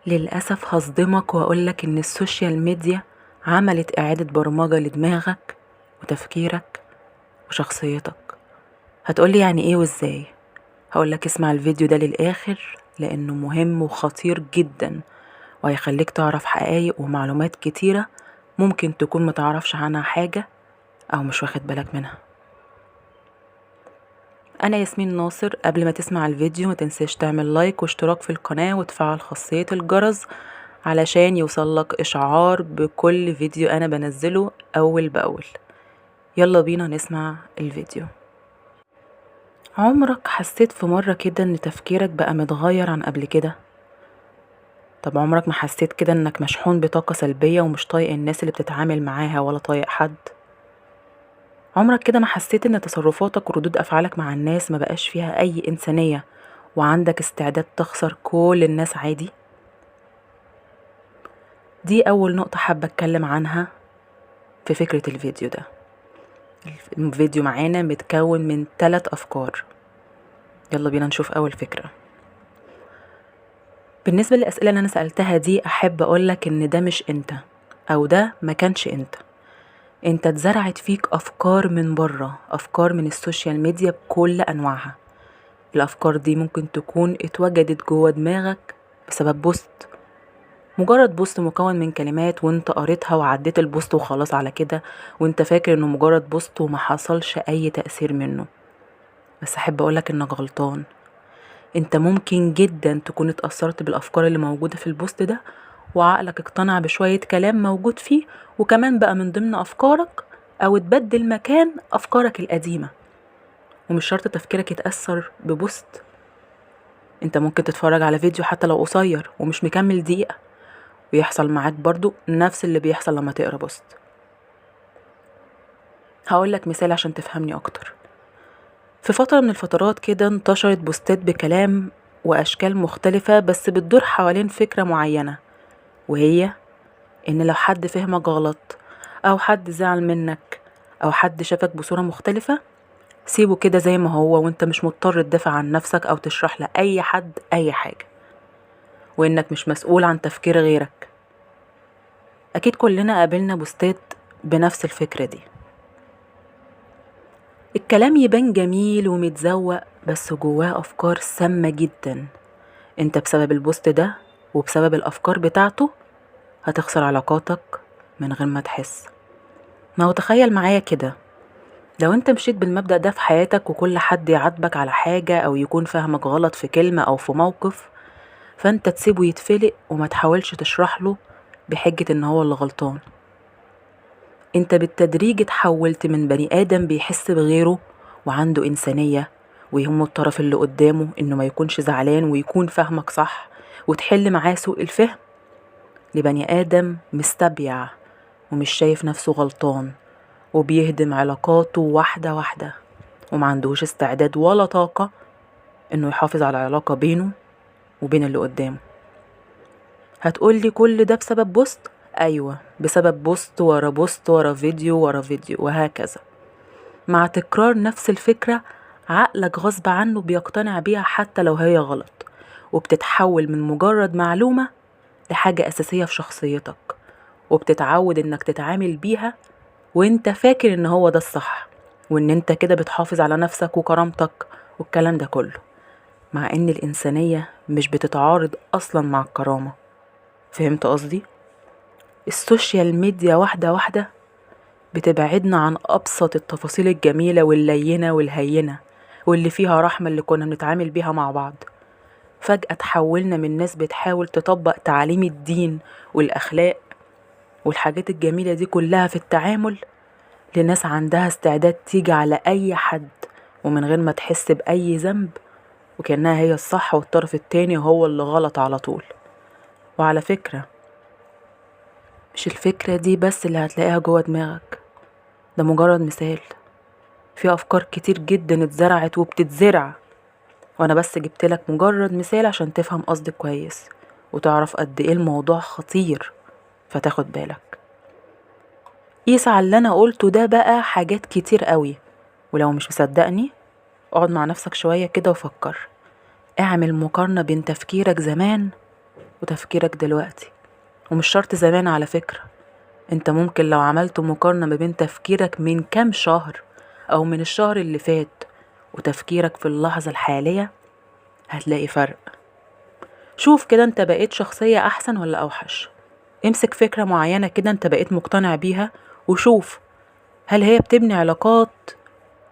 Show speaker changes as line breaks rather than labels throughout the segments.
للأسف هصدمك وأقولك إن ال social media عملت إعادة برمجة لدماغك وتفكيرك وشخصيتك. هتقولي يعني إيه وإزاي؟ هقولك اسمع الفيديو ده للآخر لأنه مهم وخطير جدا، وهيخليك تعرف حقائق ومعلومات كتيرة ممكن تكون متعرفش عنها حاجة أو مش واخد بالك منها. أنا ياسمين ناصر. قبل ما تسمع الفيديو ما تنساش تعمل like واشتراك في القناة وتفعل خاصية الجرس علشان يوصلك إشعار بكل فيديو أنا بنزله أول بأول. يلا بينا نسمع الفيديو. عمرك حسيت في مرة كده إن تفكيرك بقى متغير عن قبل كده؟ طب عمرك ما حسيت كده إنك مشحون بطاقة سلبية ومش طايق الناس اللي بتتعامل معاها ولا طايق حد؟ عمرك كده ما حسيت إن تصرفاتك وردود أفعالك مع الناس ما بقاش فيها أي إنسانية وعندك استعداد تخسر كل الناس عادي؟ دي أول نقطة حابة أتكلم عنها في فكرة الفيديو ده. الفيديو معانا متكون من 3 أفكار. يلا بينا نشوف أول فكرة. بالنسبة للأسئلة اللي أنا سألتها دي، أحب أقولك إن ده مش أنت، أو ده ما كانش أنت. أنت اتزرعت فيك أفكار من بره، أفكار من ال social media بكل أنواعها. الأفكار دي ممكن تكون اتوجدت جوه دماغك بسبب post، مجرد post مكون من كلمات وانت قريتها وعديت ال post وخلاص على كده، وانت فاكر انه مجرد post وما حصلش اي تأثير منه. بس احب اقولك انك غلطان. انت ممكن جدا تكون اتأثرت بالافكار اللي موجودة في ال post ده، وعقلك اقتنع بشوية كلام موجود فيه، وكمان بقى من ضمن افكارك او اتبدل مكان افكارك القديمة. ومش شرط تفكيرك يتأثر ب post، انت ممكن تتفرج على فيديو حتى لو قصير ومش مكمل دقيقة ويحصل معاك برضو نفس اللي بيحصل لما تقرأ post. هقولك مثال عشان تفهمني أكتر. في فترة من الفترات كده انتشرت بوستات بكلام وأشكال مختلفة، بس بتدور حوالين فكرة معينة، وهي إن لو حد فهمك غلط أو حد زعل منك أو حد شافك بصورة مختلفة، سيبه كده زي ما هو، وانت مش مضطر تدافع عن نفسك أو تشرح لأي حد أي حاجة، وإنك مش مسؤول عن تفكير غيرك. أكيد كلنا قابلنا بوستات بنفس الفكرة دي. الكلام يبان جميل ومتزوق، بس جواه أفكار سامة جدا. انت بسبب ال post ده وبسبب الأفكار بتاعته هتخسر علاقاتك من غير ما تحس. ما هو تخيل معايا كده، لو انت مشيت بالمبدأ ده في حياتك وكل حد يعاتبك على حاجة أو يكون فهمك غلط في كلمة أو في موقف، فانت تسيبه يتفلق وما تحاولش تشرح له بحجة ان هو اللي غلطان. انت بالتدريج اتحولت من بني آدم بيحس بغيره وعنده إنسانية ويهمه الطرف اللي قدامه انه ما يكونش زعلان ويكون فهمك صح وتحل معاه سوء الفهم، لبني آدم مستبيع ومش شايف نفسه غلطان وبيهدم علاقاته واحدة واحدة وما عندهوش استعداد ولا طاقة انه يحافظ على علاقة بينه وبين اللي قدامه. هتقولي كل ده بسبب post؟ أيوة، بسبب post ورا post ورا فيديو ورا فيديو وهكذا. مع تكرار نفس الفكرة عقلك غصب عنه بيقتنع بيها حتى لو هي غلط، وبتتحول من مجرد معلومة لحاجة أساسية في شخصيتك، وبتتعود إنك تتعامل بيها وإنت فاكر إن هو ده الصح، وإن إنت كده بتحافظ على نفسك وكرامتك والكلام ده كله، مع إن الإنسانية مش بتتعارض أصلا مع الكرامة. فهمت قصدي؟ ال social media واحدة واحدة بتبعدنا عن أبسط التفاصيل الجميلة واللينة والهينة واللي فيها رحمة اللي كنا بنتعامل بيها مع بعض. فجأة تحولنا من ناس بتحاول تطبق تعاليم الدين والأخلاق والحاجات الجميلة دي كلها في التعامل، لناس عندها استعداد تيجي على أي حد ومن غير ما تحس بأي ذنب، وكأنها هي الصح والطرف التاني هو اللي غلط على طول. وعلى فكرة مش الفكرة دي بس اللي هتلاقيها جوه دماغك، ده مجرد مثال. في أفكار كتير جدا اتزرعت وبتتزرع، وأنا بس جبتلك مجرد مثال عشان تفهم قصدي كويس وتعرف قد إيه الموضوع خطير فتاخد بالك. قيس على اللي أنا قلته ده بقى حاجات كتير قوي، ولو مش مصدقني اقعد مع نفسك شوية كده وفكر، اعمل مقارنة بين تفكيرك زمان وتفكيرك دلوقتي، ومش شرط زمان على فكرة. انت ممكن لو عملت مقارنة ما بين تفكيرك من كام شهر او من الشهر اللي فات وتفكيرك في اللحظة الحالية هتلاقي فرق. شوف كده انت بقيت شخصية احسن ولا اوحش. امسك فكرة معينة كده انت بقيت مقتنع بيها وشوف هل هي بتبني علاقات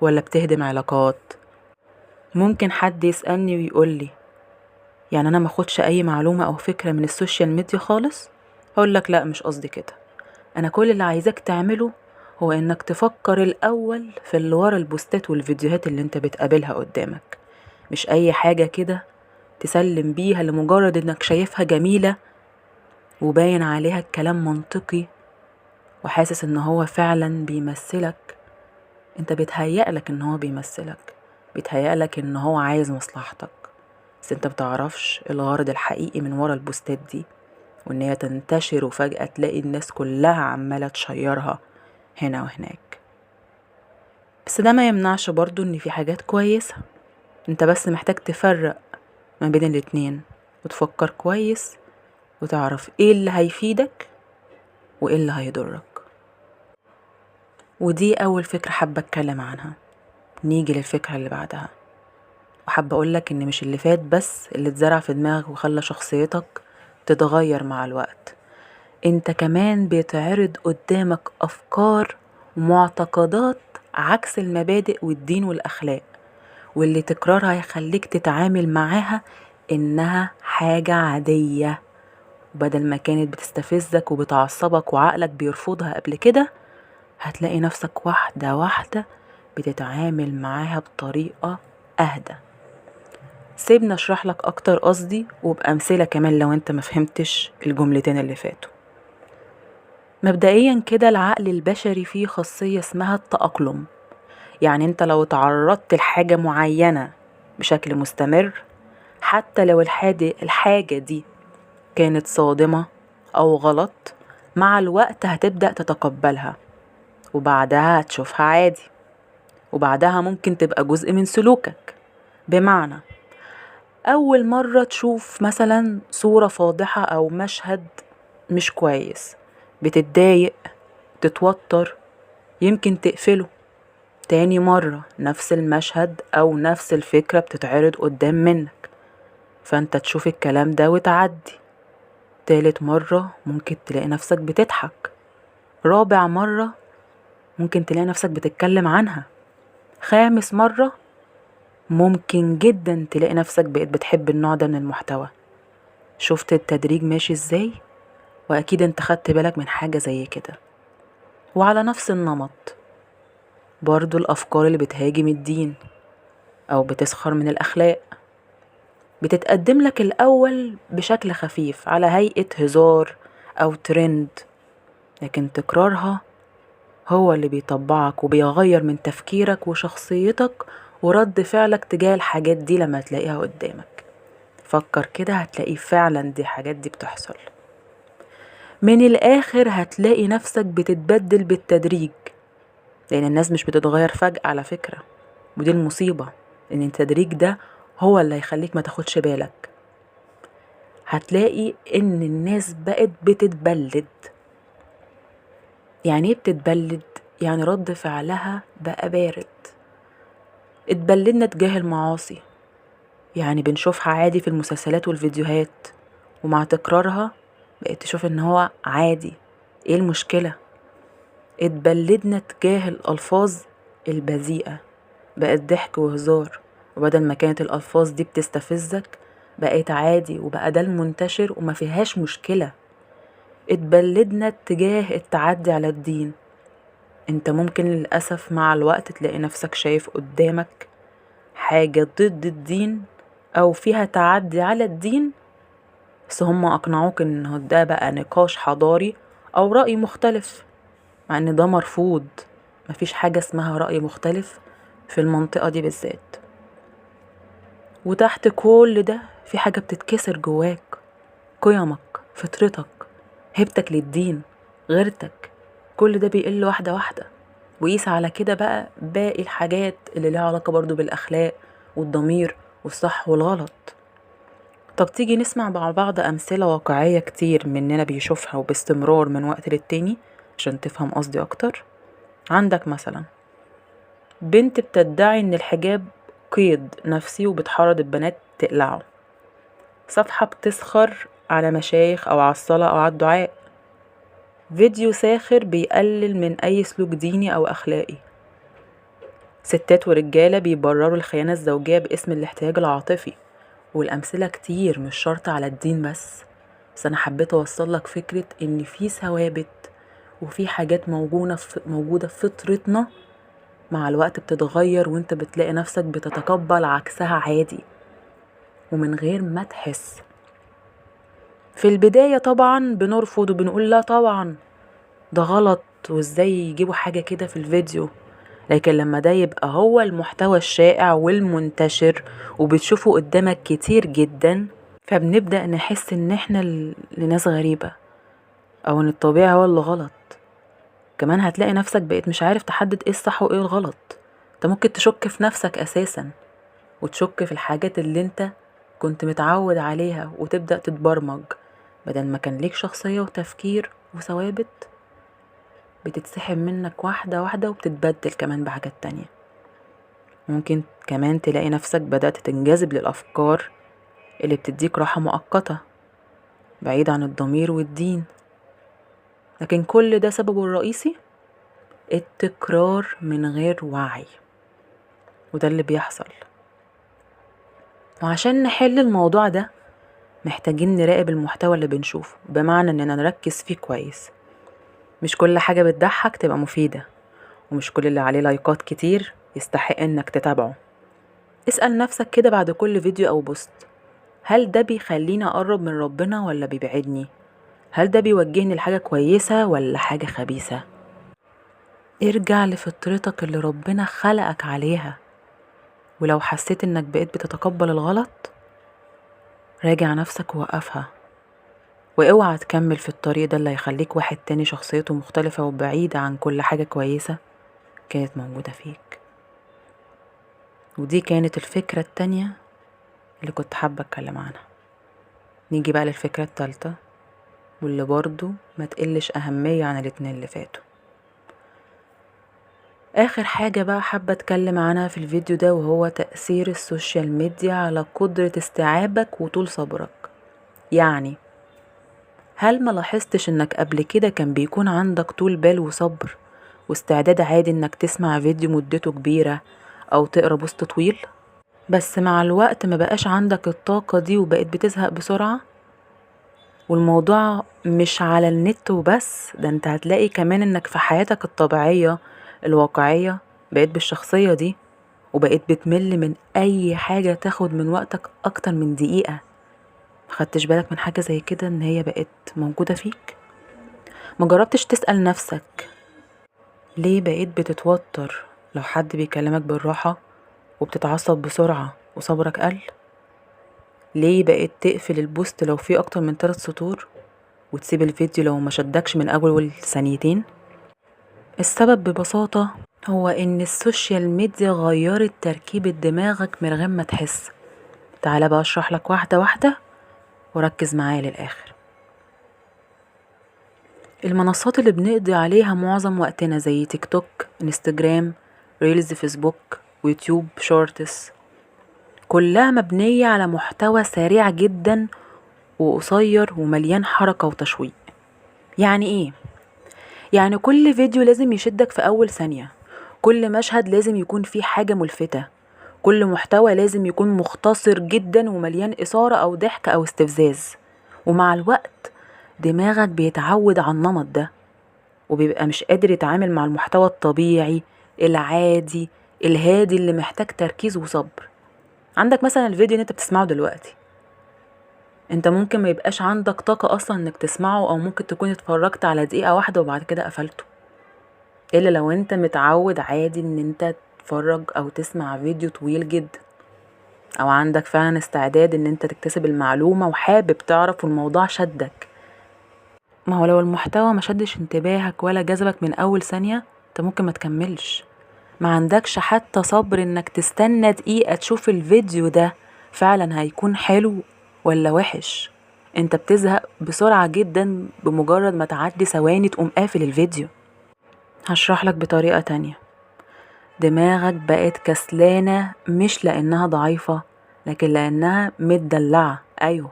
ولا بتهدم علاقات. ممكن حد يسألني ويقولي يعني انا ما اخدش اي معلومة او فكرة من ال social media خالص؟ هقول لك لا، مش قصدي كده. انا كل اللي عايزاك تعمله هو انك تفكر الاول في اللي ورا البوستات والفيديوهات اللي انت بتقابلها قدامك، مش اي حاجة كده تسلم بيها لمجرد انك شايفها جميلة وباين عليها الكلام منطقي وحاسس ان هو فعلا بيمثلك. انت بيتهيألك ان هو بيمثلك، بيتهيألك ان هو عايز مصلحتك، بس انت بتعرفش الغرض الحقيقي من ورا البوستات دي، وان هي تنتشر وفجأة تلاقي الناس كلها عمالة تشيرها هنا وهناك. بس ده ما يمنعش برضو ان في حاجات كويسة، انت بس محتاج تفرق ما بين الاتنين وتفكر كويس وتعرف ايه اللي هيفيدك وايه اللي هيضرك. ودي اول فكرة حابة اتكلم عنها. نيجي للفكرة اللي بعدها، وحابة اقولك ان مش اللي فات بس اللي اتزرع في دماغك وخلى شخصيتك تتغير مع الوقت، انت كمان بيتعرض قدامك افكار ومعتقدات عكس المبادئ والدين والاخلاق، واللي تكرارها هيخليك تتعامل معاها انها حاجة عادية، وبدل ما كانت بتستفزك وبتعصبك وعقلك بيرفضها قبل كده، هتلاقي نفسك واحدة واحدة بتتعامل معاها بطريقة أهدى. سيبني أشرح لك أكتر قصدي وبأمثلة كمان لو أنت ما فهمتش الجملتين اللي فاتوا. مبدئيا كده العقل البشري فيه خاصية اسمها التأقلم، يعني أنت لو تعرضت لحاجة معينة بشكل مستمر، حتى لو الحاجة دي كانت صادمة أو غلط، مع الوقت هتبدأ تتقبلها، وبعدها هتشوفها عادي، وبعدها ممكن تبقى جزء من سلوكك. بمعنى أول مرة تشوف مثلا صورة فاضحة أو مشهد مش كويس، بتتضايق، تتوتر، يمكن تقفله. تاني مرة نفس المشهد أو نفس الفكرة بتتعرض قدام منك، فأنت تشوف الكلام ده وتعدي. تالت مرة ممكن تلاقي نفسك بتضحك. رابع مرة ممكن تلاقي نفسك بتتكلم عنها. خامس مرة ممكن جدا تلاقي نفسك بقيت بتحب النوع ده من المحتوى. شفت التدريج ماشي ازاي؟ واكيد انت خدت بالك من حاجة زي كده. وعلى نفس النمط برضو الافكار اللي بتهاجم الدين او بتسخر من الاخلاق بتتقدم لك الاول بشكل خفيف على هيئة هزار او ترند، لكن تكرارها هو اللي بيطبعك وبيغير من تفكيرك وشخصيتك ورد فعلك تجاه الحاجات دي لما تلاقيها قدامك. فكر كده هتلاقي فعلا دي الحاجات دي بتحصل. من الآخر هتلاقي نفسك بتتبدل بالتدريج، لأن الناس مش بتتغير فجأة على فكرة، ودي المصيبة، إن التدريج ده هو اللي هيخليك ما تاخدش بالك. هتلاقي إن الناس بقت بتتبلد. يعني إيه بتتبلد؟ يعني رد فعلها بقى بارد. اتبلدنا تجاه المعاصي، يعني بنشوفها عادي في المسلسلات والفيديوهات، ومع تكرارها بقيت تشوف ان هو عادي، ايه المشكلة؟ اتبلدنا تجاه الألفاظ البذيئة، بقت ضحك وهزار، وبدل ما كانت الألفاظ دي بتستفزك بقت عادي، وبقى ده المنتشر وما فيهاش مشكلة. اتبلدنا تجاه التعدي على الدين. انت ممكن للأسف مع الوقت تلاقي نفسك شايف قدامك حاجة ضد الدين أو فيها تعدي على الدين، بس هم أقنعوك إن ده بقى نقاش حضاري أو رأي مختلف، مع إن ده مرفوض. مفيش حاجة اسمها رأي مختلف في المنطقة دي بالذات. وتحت كل ده في حاجة بتتكسر جواك، قيمك، فطرتك، هيبتك للدين، غيرتك، كل ده بيقل واحدة واحدة. وقيس على كده بقى باقي الحاجات اللي لها علاقة برضو بالأخلاق والضمير والصح والغلط. طب تيجي نسمع مع بعض أمثلة واقعية كتير مننا بيشوفها وباستمرار من وقت للتاني عشان تفهم قصدي أكتر. عندك مثلا بنت بتدعي إن الحجاب قيد نفسي وبتحرض البنات تقلعه، صفحة بتسخر على مشايخ أو على الصلاة أو على الدعاء، فيديو ساخر بيقلل من أي سلوك ديني أو أخلاقي، ستات ورجالة بيبرروا الخيانة الزوجية باسم الاحتياج العاطفي. والأمثلة كتير، مش شرط على الدين بس، بس أنا حبيت أوصل لك فكرة إن في ثوابت وفي حاجات موجودة في فطرتنا مع الوقت بتتغير، وانت بتلاقي نفسك بتتقبل عكسها عادي ومن غير ما تحس. في البداية طبعا بنرفض وبنقول لا طبعا ده غلط وازاي يجيبوا حاجة كده في الفيديو، لكن لما ده يبقى هو المحتوى الشائع والمنتشر وبتشوفه قدامك كتير جدا، فبنبدأ نحس ان احنا لناس غريبة او ان الطبيعي هو اللي غلط. كمان هتلاقي نفسك بقيت مش عارف تحدد ايه الصح وايه الغلط، انت ممكن تشك في نفسك اساسا وتشك في الحاجات اللي انت كنت متعود عليها، وتبدأ تتبرمج. بدل ما كان ليك شخصية وتفكير وثوابت بتتسحب منك واحدة واحدة وبتتبدل كمان بحاجات تانية. ممكن كمان تلاقي نفسك بدأت تنجذب للأفكار اللي بتديك راحة مؤقتة بعيد عن الضمير والدين، لكن كل ده سببه الرئيسي التكرار من غير وعي، وده اللي بيحصل. وعشان نحل الموضوع ده محتاجين نراقب المحتوى اللي بنشوفه، بمعنى اننا نركز فيه كويس. مش كل حاجة بتضحك تبقى مفيدة، ومش كل اللي عليه لايكات كتير يستحق انك تتابعه. اسأل نفسك كده بعد كل فيديو او بوست، هل ده بيخليني اقرب من ربنا ولا بيبعدني؟ هل ده بيوجهني لحاجة كويسة ولا حاجة خبيثة؟ ارجع لفطرتك اللي ربنا خلقك عليها، ولو حسيت انك بقيت بتتقبل الغلط راجع نفسك ووقفها، واوعى تكمل في الطريق ده اللي هيخليك واحد تاني شخصيته مختلفة وبعيدة عن كل حاجة كويسة كانت موجودة فيك. ودي كانت الفكرة التانية اللي كنت حابة اتكلم عنها. نيجي بقى للفكرة التالتة، واللي برضو ما تقلش أهمية عن الاتنين اللي فاتوا. آخر حاجة بقى حابة اتكلم عنها في الفيديو ده، وهو تأثير السوشيال ميديا على قدرة استيعابك وطول صبرك. يعني هل ما لاحظتش انك قبل كده كان بيكون عندك طول بال وصبر واستعداد عادي انك تسمع فيديو مدته كبيرة او تقرأ بوست طويل، بس مع الوقت ما بقاش عندك الطاقة دي وبقيت بتزهق بسرعة؟ والموضوع مش على النت وبس، ده انت هتلاقي كمان انك في حياتك الطبيعية الواقعية بقيت بالشخصية دي، وبقيت بتمل من اي حاجة تاخد من وقتك اكتر من دقيقة. مخدتش بالك من حاجة زي كده ان هي بقت موجودة فيك؟ ما جربتش تسأل نفسك ليه بقيت بتتوتر لو حد بيكلمك بالراحة وبتتعصب بسرعة وصبرك قل؟ ليه بقيت تقفل البوست لو فيه اكتر من 3 سطور وتسيب الفيديو لو ما شدكش من اول ثانيتين؟ السبب ببساطة هو ان السوشيال ميديا غيرت تركيبة دماغك من غير ما تحس. تعالى بقى اشرح لك واحدة واحدة وركز معايا للآخر. المنصات اللي بنقضي عليها معظم وقتنا زي تيك توك، انستجرام، ريلز، فيسبوك، ويوتيوب شورتس، كلها مبنية على محتوى سريع جدا وقصير ومليان حركة وتشويق. يعني ايه؟ يعني كل فيديو لازم يشدك في أول ثانية، كل مشهد لازم يكون فيه حاجة ملفتة، كل محتوى لازم يكون مختصر جدا ومليان إثارة أو ضحك أو استفزاز. ومع الوقت دماغك بيتعود على النمط ده، وبيبقى مش قادر يتعامل مع المحتوى الطبيعي العادي الهادي اللي محتاج تركيز وصبر. عندك مثلا الفيديو اللي انت بتسمعه دلوقتي، انت ممكن ما يبقاش عندك طاقة اصلا انك تسمعه، او ممكن تكون اتفرجت على دقيقة واحدة وبعد كده قفلته، الا لو انت متعود عادي ان انت تتفرج او تسمع فيديو طويل جدا، او عندك فعلا استعداد ان انت تكتسب المعلومة وحابب تعرف والموضوع شدك. ما هو لو المحتوى ما شدش انتباهك ولا جذبك من اول ثانية انت ممكن ما تكملش، ما عندكش حتى صبر انك تستنى دقيقة تشوف الفيديو ده فعلا هيكون حلو ولا وحش. انت بتزهق بسرعة جدا بمجرد ما تعدي ثواني تقوم قافل الفيديو. هشرح لك بطريقة تانية. دماغك بقت كسلانة مش لأنها ضعيفة، لكن لأنها متدلعة. أيوة،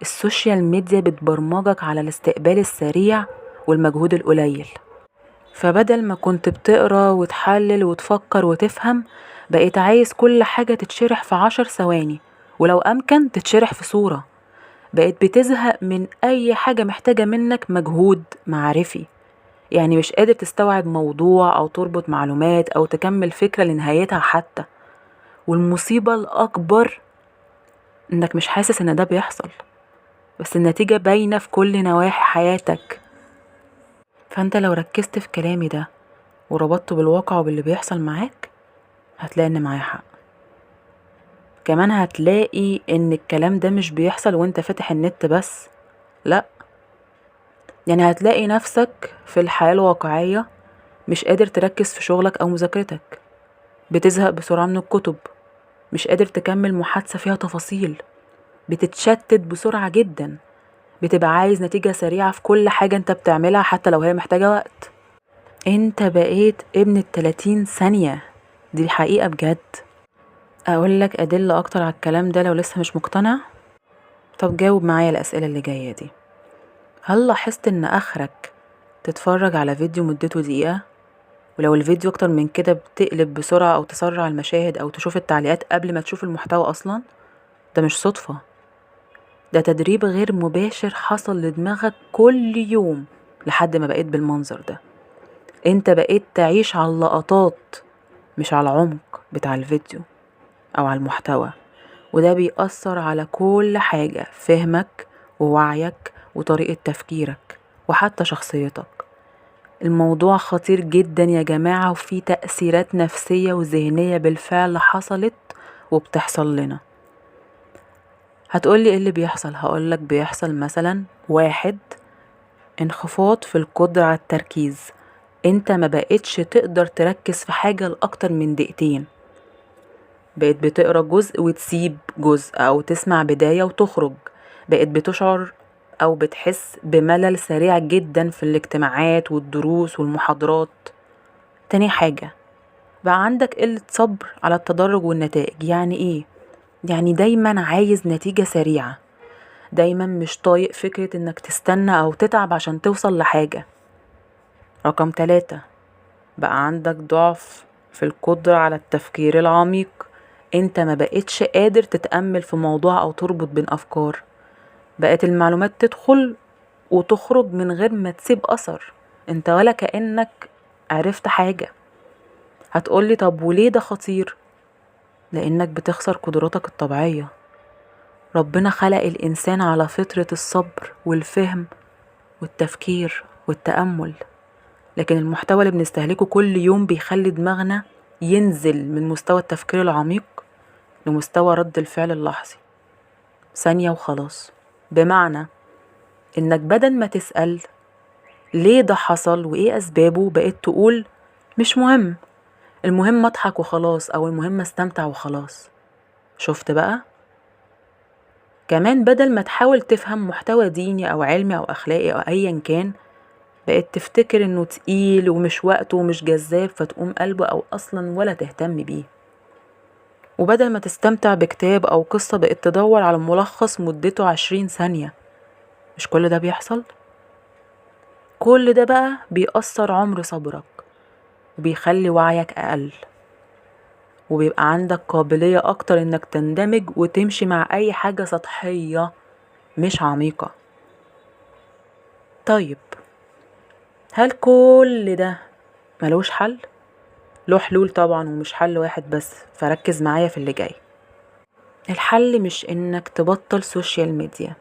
ال social media بتبرمجك على الاستقبال السريع والمجهود القليل. فبدل ما كنت بتقرأ وتحلل وتفكر وتفهم، بقيت عايز كل حاجة تتشرح في 10 ثواني، ولو أمكن تتشرح في صورة. بقيت بتزهق من أي حاجة محتاجة منك مجهود معرفي، يعني مش قادر تستوعب موضوع أو تربط معلومات أو تكمل فكرة لنهايتها حتى. والمصيبة الأكبر إنك مش حاسس إن ده بيحصل، بس النتيجة باينة في كل نواحي حياتك. فأنت لو ركزت في كلامي ده وربطته بالواقع وباللي بيحصل معاك، هتلاقي إن معايا حق. كمان هتلاقي إن الكلام ده مش بيحصل وإنت فاتح النت بس، لأ، يعني هتلاقي نفسك في الحياة الواقعية مش قادر تركز في شغلك أو مذاكرتك، بتزهق بسرعة من الكتب، مش قادر تكمل محادثة فيها تفاصيل، بتتشتت بسرعة جدا، بتبقى عايز نتيجة سريعة في كل حاجة انت بتعملها حتى لو هي محتاجة وقت. انت بقيت ابن 30 ثانية، دي الحقيقة بجد. اقولك ادلة اكتر على الكلام ده لو لسه مش مقتنع؟ طب جاوب معايا الاسئلة اللي جاية دي. هل لاحظت ان اخرك تتفرج على فيديو مدته دقيقة، ولو الفيديو اكتر من كده بتقلب بسرعة او تسرع المشاهد او تشوف التعليقات قبل ما تشوف المحتوى اصلا؟ ده مش صدفة، ده تدريب غير مباشر حصل لدماغك كل يوم لحد ما بقيت بالمنظر ده. انت بقيت تعيش على اللقطات مش على العمق بتاع الفيديو او على المحتوى، وده بيأثر على كل حاجة، فهمك ووعيك وطريقة تفكيرك وحتى شخصيتك. الموضوع خطير جدا يا جماعة، وفي تأثيرات نفسية وذهنية بالفعل حصلت وبتحصل لنا. هتقولي ايه اللي بيحصل؟ هقولك بيحصل مثلا 1، انخفاض في القدرة على التركيز. انت ما بقتش تقدر تركز في حاجة لأكتر من دقيقتين، بقيت بتقرأ جزء وتسيب جزء أو تسمع بداية وتخرج، بقيت بتشعر أو بتحس بملل سريع جدا في الاجتماعات والدروس والمحاضرات. تاني حاجة، بقى عندك قلة صبر على التدرج والنتائج. يعني ايه؟ يعني دايما عايز نتيجة سريعة، دايما مش طايق فكرة انك تستنى او تتعب عشان توصل لحاجة. رقم 3، بقى عندك ضعف في القدرة على التفكير العميق. انت ما بقتش قادر تتأمل في موضوع او تربط بين افكار، بقت المعلومات تدخل وتخرج من غير ما تسيب اثر، انت ولا كأنك عرفت حاجة. هتقولي طب وليه ده خطير؟ لانك بتخسر قدراتك الطبيعية. ربنا خلق الانسان على فطرة الصبر والفهم والتفكير والتأمل، لكن المحتوى اللي بنستهلكه كل يوم بيخلي دماغنا ينزل من مستوى التفكير العميق لمستوى رد الفعل اللحظي، ثانية وخلاص. بمعنى انك بدل ما تسأل ليه ده حصل وايه اسبابه، بقيت تقول مش مهم، المهم اضحك وخلاص، او المهم استمتع وخلاص. شفت بقى؟ كمان بدل ما تحاول تفهم محتوى ديني او علمي او اخلاقي او ايا كان، بقيت تفتكر انه تقيل ومش وقته ومش جذاب، فتقوم قلبه او اصلا ولا تهتم بيه. وبدل ما تستمتع بكتاب او قصة، بقيت تدور على ملخص مدته 20 ثانية. مش كل ده بيحصل؟ كل ده بقى بيأثر عمر صبرك، وبيخلي وعيك اقل، وبيبقى عندك قابلية اكتر انك تندمج وتمشي مع اي حاجة سطحية مش عميقة. طيب هل كل ده ملوش حل؟ له حلول طبعا، ومش حل واحد بس، فركز معايا في اللي جاي. الحل مش انك تبطل social media،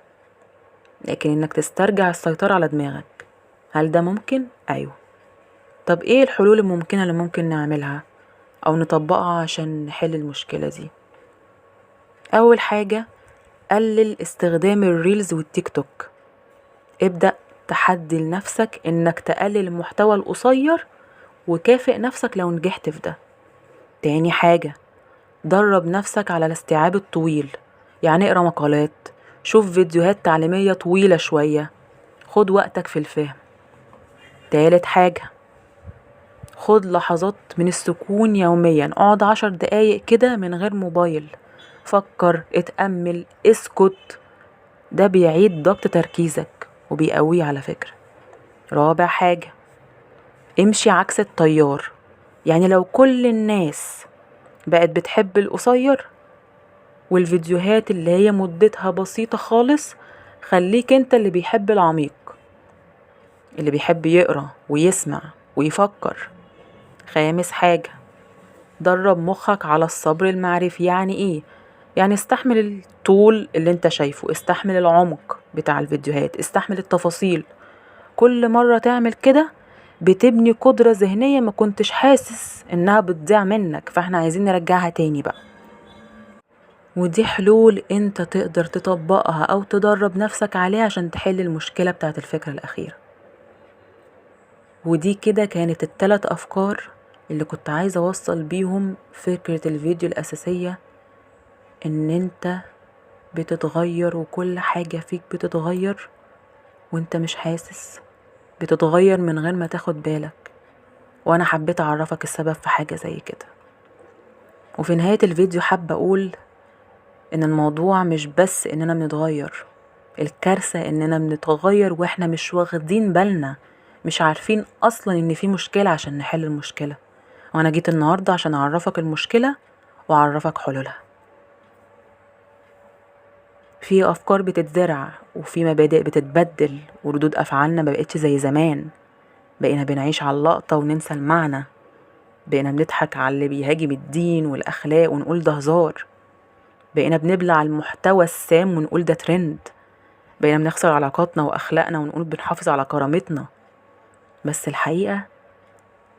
لكن انك تسترجع السيطرة على دماغك. هل ده ممكن؟ ايوه. طب ايه الحلول الممكنة اللي ممكن نعملها او نطبقها عشان نحل المشكلة دي؟ اول حاجة، قلل استخدام ال reels والتيك توك. ابدأ تحدي لنفسك انك تقلل المحتوى القصير، وكافئ نفسك لو نجحت في ده. تاني حاجة، درب نفسك على الاستيعاب الطويل، يعني اقرا مقالات شوف فيديوهات تعليمية طويلة شوية، خد وقتك في الفهم. تالت حاجة، خد لحظات من السكون يوميا، اقعد 10 دقايق كده من غير موبايل، فكر، اتأمل، اسكت، ده بيعيد ضبط تركيزك وبيقويه على فكرة. رابع حاجة، امشي عكس التيار. يعني لو كل الناس بقت بتحب القصير والفيديوهات اللي هي مدتها بسيطة خالص، خليك انت اللي بيحب العميق، اللي بيحب يقرأ ويسمع ويفكر. خامس حاجة، درب مخك على الصبر المعرفي. يعني ايه؟ يعني استحمل الطول اللي انت شايفه، استحمل العمق بتاع الفيديوهات، استحمل التفاصيل. كل مرة تعمل كده بتبني قدرة ذهنية ما كنتش حاسس انها بتضيع منك، فاحنا عايزين نرجعها تاني بقى. ودي حلول انت تقدر تطبقها او تدرب نفسك عليها عشان تحل المشكلة بتاعت الفكرة الأخيرة. ودي كده كانت ال3 أفكار اللي كنت عايزة أوصل بيهم فكرة الفيديو الأساسية، إن أنت بتتغير وكل حاجة فيك بتتغير وأنت مش حاسس، بتتغير من غير ما تاخد بالك. وأنا حبيت أعرفك السبب في حاجة زي كده. وفي نهاية الفيديو حابة أقول إن الموضوع مش بس إننا بنتغير، الكارثة إننا بنتغير وإحنا مش واخدين بالنا، مش عارفين أصلا إن في مشكلة عشان نحل المشكلة. وأنا جيت النهاردة عشان أعرفك المشكلة وأعرفك حلولها. في أفكار بتتزرع وفي مبادئ بتتبدل، وردود أفعالنا ما بقتش زي زمان. بقينا بنعيش على اللقطة وننسى المعنى، بقينا بنضحك على اللي بيهاجم الدين والأخلاق ونقول ده هزار، بقينا بنبلع المحتوى السام ونقول ده ترند، بقينا بنخسر علاقاتنا وأخلاقنا ونقول بنحافظ على كرامتنا. بس الحقيقة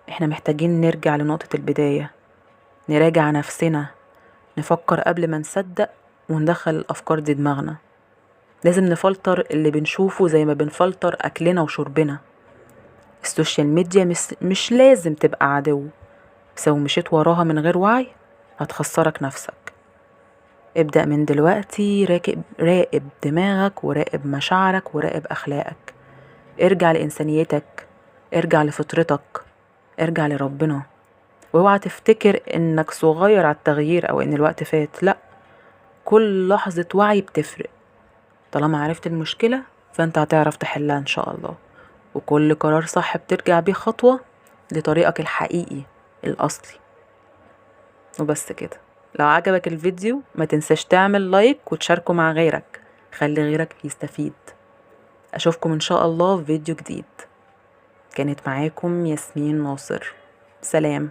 احنا محتاجين نرجع لنقطة البداية، نراجع نفسنا، نفكر قبل ما نصدق وندخل الأفكار دي دماغنا. لازم نفلتر اللي بنشوفه زي ما بنفلتر أكلنا وشربنا. ال social media مش لازم تبقى عدو، بس لو مشيت وراها من غير وعي هتخسرك نفسك. ابدأ من دلوقتي، راقب دماغك وراقب مشاعرك وراقب أخلاقك. ارجع لإنسانيتك، ارجع لفطرتك، ارجع لربنا. واوعى تفتكر انك صغير على التغيير او ان الوقت فات، لا، كل لحظة وعي بتفرق. طالما عرفت المشكلة فانت هتعرف تحلها ان شاء الله، وكل قرار صح بترجع بيه خطوة لطريقك الحقيقي الأصلي. وبس كده. لو عجبك الفيديو ما تنساش تعمل لايك وتشاركه مع غيرك، خلي غيرك يستفيد. أشوفكم إن شاء الله في فيديو جديد. كانت معاكم ياسمين ناصر. سلام.